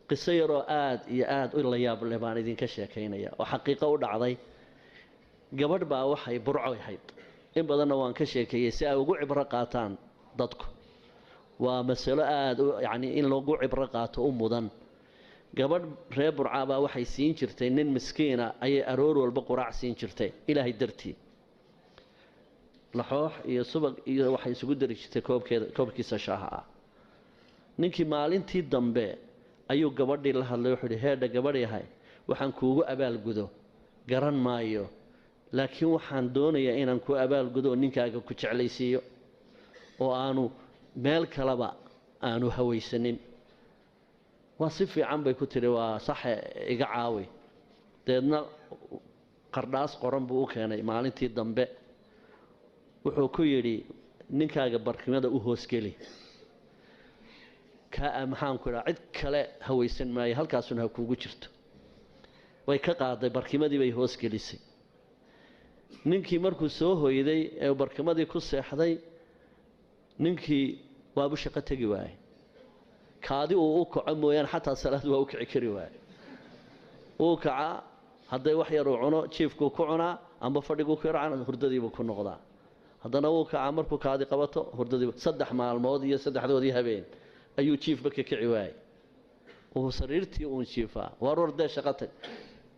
Qiso yaroo aada iyo aada u la yaab leh baan idinka sheekaynaya oo xaqiiqo u dhacday. Gabadh baa waxay Burco ahayd, in badanna waan ka sheekeeyey si ay ugu cibro qaataan dadku. Waa masalo aada u yacni in lagu cibro qaato u mudan. Gabadh reer Burca baa waxay siin jirtay nin miskiina, ayay aroor walba quraac siin jirtay Ilaahay dartii. Laxoox iyo subag iyo waxay isugu dari jirtay koobkeeda, koobkiisa shaaha ah. Ninkii maalintii dambe ayuu gabadhii la hadlay, wuxuu ihi: "Heedha gabadh yahay, waxaan kuugu abaalgudo garan maayo, laakiin waxaan doonayaa inaan ku abaalgudo oo ninkaaga ku jeclaysiiyo oo aanu meel kaleba aanu hawaysanin." "Waa si fiican," bay ku tidhi, "waa saxe, iga caawi." Deedna qardhaas qoran buu u keenay maalintii dambe. Wuxuu ku yidhi: "Ninkaaga barkimada u hoosgeli, kaa maxaan ku idhaha, cid kale hawaysan maayo, halkaasuna ha kuugu jirto." Way ka qaaday, barkimadii bay hoosgelisay. Ninkii markuu soo hoyday ee barkimadii ku seexday, ninkii waabu shaqo tegi waayey. Kaadi uu u kaco mooyaane xataa salaad waa u kici kari waaye. Uu kacaa, hadday wax yar uu cuno jiifkuu ku cunaa amba fadhiguu ku yarcana, hurdadiibuu ku noqdaa. Haddana wuu kacaa, markuu kaadi qabato hurdadiibu. 3 maalmood iyo saddexdoodii habeen ayuu jiifba ka kici waayey, uu sariirtii uun jiifaa. "Waar wardee shaqo tag."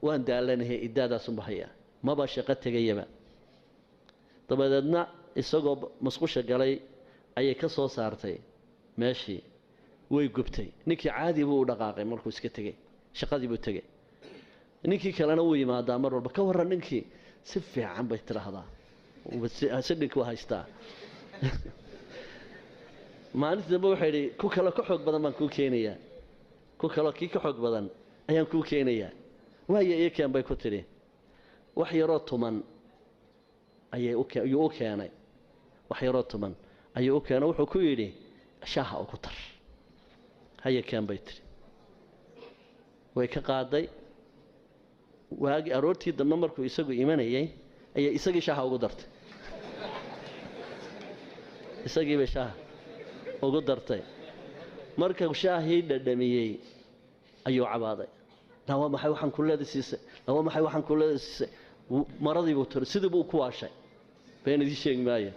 "Waan daalanahay, idaadaasunba hayaa, maba shaqo tegayaba." Dabadeedna isagoo musqusha galay ayay ka soo saartay meeshii, way gubtay. Ninkii caadi buu u dhaqaaqay markuu iska tegey, shaqadii buu tegey. Ninkii kalena wuu yimaadaa mar walba. "Ka warran ninkii?" "Si fiican," bay tidhaahdaa, "sidhinkuu haystaa." Maalintii dambe waxay idhi: "Ku kaloo ka xoog badan baan kuu keenayaa, ku kaloo kii ka xoog badan ayaan kuu keenayaa." "Waayo, ii keen," bay ku tidhi. Wax yaroo tuman ayay ayuu u keenay. Wax yaroo tuman ayuu u keenay. Wuxuu ku yidhi: "Shaaha ugu dar." "Haya, keen," bay tidhi. Way ka qaaday. Waagi aroortii dambe markuu isagu imanayay ayay isagii shaaha ugu dartay. Isagiibay shaaha ugu dartay. Markuu shaahii dhadhamiyey ayuu cabaaday: "Na waa maxay waxaan ku leeda siisay? Na waa maxay waxaan ku leeda siisay?" Maradii buu tiri, sidii buu ku waashay. Been idiin sheegi maayo.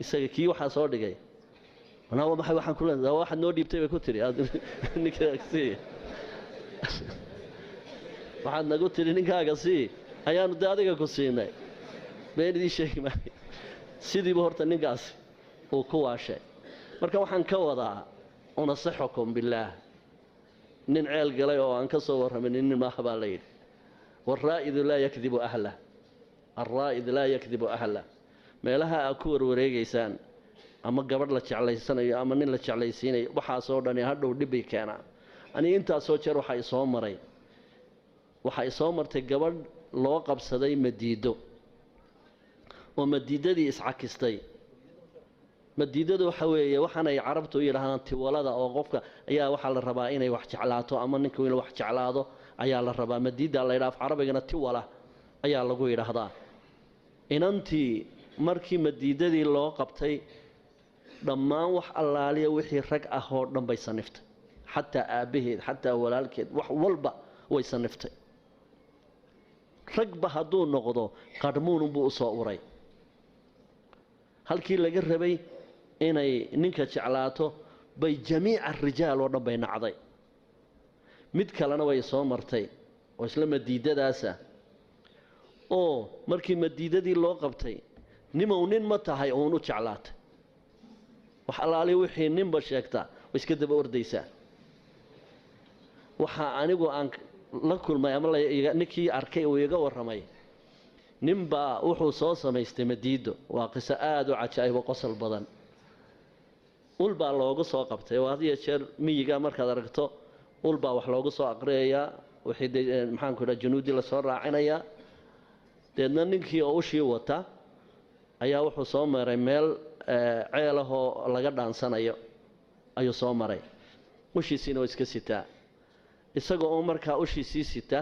Isaga kii waxaa soo dhigay: "Na waa maxay waxaan ku leeda? Waxaad noo dhiibtay," bay ku tiri, "ninkaaga sii. Waxaad nagu tidhi ninkaaga sii, ayaanu dee adiga ku siinay." Been idiin sheegi maayo, sidiibu horta ninkaasi uu ku waashay. Marka waxaan ka wadaa, unasaxukum billaah, nin ceel galay oo aan ka soo warramin nin maaha baa la yidhi. Waalraa'idu laa yakdibu ahlah, alraa'id laa yakdibu ahlah. Meelaha aad ku warwareegaysaan, ama gabadh la jeclaysanayo ama nin la jeclaysiinayo, waxaasoo dhani hadhow dhibbay keenaa. Aniga intaasoo jeer waxaa isoo maray, waxaa isoo martay gabadh loo qabsaday madiido oo madiidadii iscakistay. Madiidadu waxa weeye waxaanay carabtu u yidhaahdaan tiwalada, oo qofka ayaa waxaa la rabaa inay wax jeclaato ama ninku inuu wax jeclaado ayaa la rabaa. Madiida la yidhaha, af carabigana tiwala ayaa lagu yidhaahdaa. Inantii markii madiidadii loo qabtay, dhammaan wax allaaliya wixii rag ah oo dhan bay saniftay, xataa aabbaheed, xataa walaalkeed, wax walba way saniftay. Ragba hadduu noqdo qadhmuununbuu u soo uray. Halkii laga rabay inay ninka jeclaato bay jamiica rijaal oo dhan bay nacday. Mid kalena way soo martay oo isla madiidadaasa, oo markii madiidadii loo qabtay, nimow nin ma tahay uun u jeclaatay. Wax allaali wixii ninba sheegtaa way iska daba ordaysaa. Waxaa anigu aan la kulmay ama ninkii arkay uu iga warramay, ninbaa wuxuu soo samaystay madiido. Waa qiso aada u cajaa'ib oo qosol badan. Ul baa loogu soo qabtay, oo had iyo jeer miyiga markaad aragto ul baa wax loogu soo aqriyayaa, wixii de maxaanku idhaha junuuddii lasoo raacinayaa. Deedna ninkii oo ushii wata ayaa wuxuu soo maray meel ceelahoo laga dhaansanayo ayuu soo maray. Ushiisiina oo iska sitaa. Isaga oo markaa ushiisii sita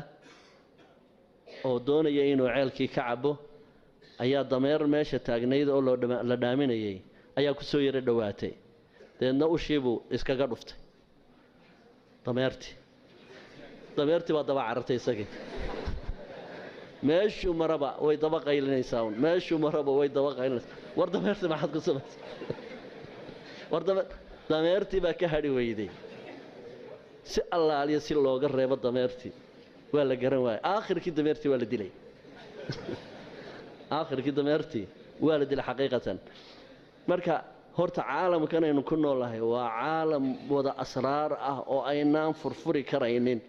oo doonaya inuu ceelkii ka cabo ayaa dameer meesha taagnayd oo la dhaaminayay ayaa ku soo yaro dhowaatay. Deedna ushiibuu iskaga dhuftay. Dameertii, dameertii baa daba carartay isagii. Meeshuu maraba way daba qaylinaysaa un, meeshuu maraba way daba qaylinaysaa. War dameertii maxaad ku samaysaa? War dameertii baa ka hadhi weyday. Si allaaliya si looga reebo dameertii waa la garan waayey. Aakhirkii dameertii waa la dilay, aakhirkii dameertii waa la dilay xaqiiqatan. Marka horta caalamkan aynu ku noolahay waa caalam wada asraar ah oo aynaan furfuri karaynin,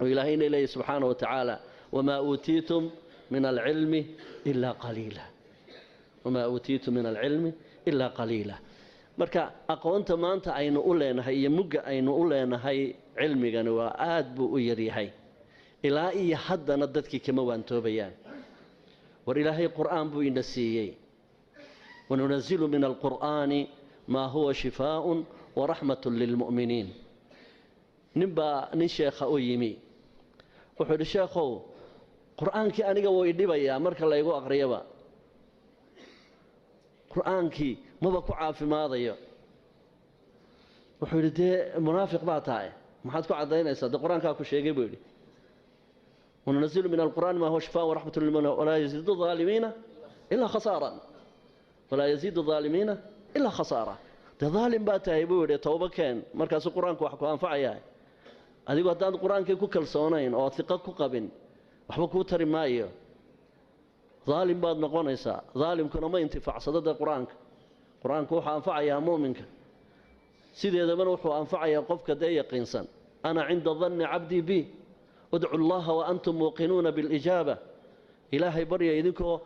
oo ilaahayna leeyahy subxaana wa tacaala wamaa uutiitum min alcilmi ilaa qaliila, wamaa uutiitum min alcilmi ilaa qaliila. Marka aqoonta maanta aynu u leenahay iyo mugga aynu u leenahay cilmigani waa aad buu u yaryahay. Ilaa iyo haddana dadkii kama waantoobayaan. War ilaahay qur'aan buu ina siiyey, wanunazilu min alqur'aani maa huwa shifaaءun waraxmat lilmu'miniin. Ninbaa nin sheekha u yimi, wuxuu yidhi sheekhow qur'aankii aniga wuu idhibayaa marka laygu aqriyaba, qur'aankii maba ku caafimaadayo. Wuxuu yidhi dee munaafiq baa tahay, maxaad ku caddaynaysaa? Dee qur-aankaa ku sheegay buu yidhi, wanunazilu min alqur'aani maa huwa shifaaءun waraxmat lilmu'miniin walaa yaziidu aalimiina ilaa khasaaran, walaa yaziidu aalimiina ilaa khasaara. Dee daalim baa tahay buu yidhi, towbo keen, markaasuu qur-aanku wax ku anfacayaa. Adigu haddaan qur-aankii ku kalsoonayn oo hiqo ku qabin waxba kuu tari maayo, daalim baad noqonaysaa. Daalimkuna ma intifaacsado dee qur-aanka. Qur-aanku wuxuu anfacayaa mu'minka, sideedabana wuxuu anfacayaa qofka dee yaqiinsan. Ana cinda danni cabdii bi, udcu llaha wa antum muuqinuuna bilijaaba. Ilaahay barya idinkoo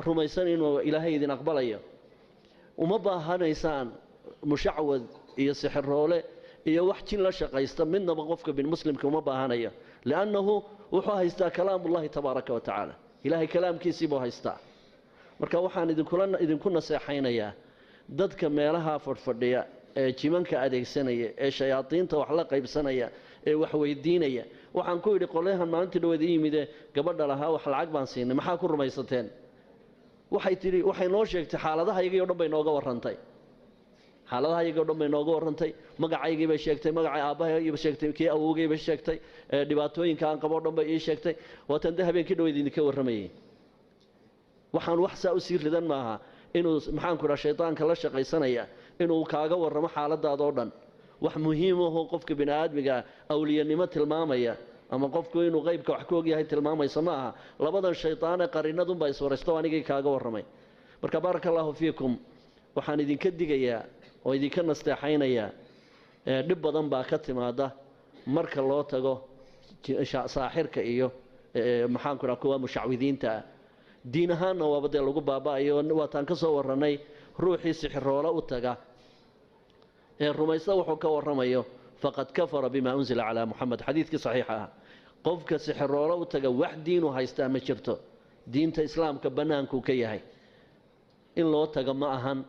rumaysan inuu ilaahay idin aqbalayo. Uma baahanaysaan mushacwad iyo sixiroole iyo wax jin la shaqaysta midnaba, qofka bin muslimka uma baahanayo, liannahu wuxuu haystaa kalaamullahi tabaaraka wa tacaala, ilaahay kalaamkiisii buu haystaa. Marka waxaan idinku naseexaynayaa dadka meelaha fadhfadhiya ee jimanka adeegsanaya ee shayaadiinta wax la qaybsanaya ee wax weydiinaya. Waxaan ku yidhi qolyahan maalintii dhaweed ii yimide gabadha lahaa wax lacag baan siinay, maxaa ku rumaysateen? Waxay tidhi, waxay noo sheegtay xaaladahayagii o dhan bay nooga warrantay, xaaladahayagii o dhan bay nooga warrantay. Magacaygii bay sheegtay, magacay aabbahay sheegtay, kii awowgay bay sheegtay, dhibaatooyinka aan qabo o dhan bay ii sheegtay. Waatan dee habeenkii dhaweyd idinka warramayay. Waxaan wax saa usii ridan maaha inuu maxaanku idhaha shaydaanka la shaqaysanaya inuu kaaga warramo xaaladaada oo dhan. Wax muhiim ahoo qofka bini aadmiga awliyanimo tilmaamaya ama qofku inuu qeybka wax ka ogyahay tilmaamaysa ma aha. Labadan shaydaane qarinadunbaa iswaraysto, anigii kaaga warramay. Marka baaraka allaahu fiikum, waxaan idinka digayaa oo idinka nasteexaynayaa, dhib badan baa ka timaada marka loo tago saaxirka iyo maxaanku idhaha kuwa mushacwidiinta ah. Diin ahaanna waaba dee lagu baaba'ayo. Waataan ka soo warrannay ruuxii sixiroolo u taga ee rumaysta wuxuu ka warramayo, faqad kafara bima unzila calaa Muxamed, xadiidkii saxiixa ah. Qofka sixiroolo u taga wax diinu haystaa ma jirto, diinta islaamka bannaankuu ka yahay. In loo taga ma ahan.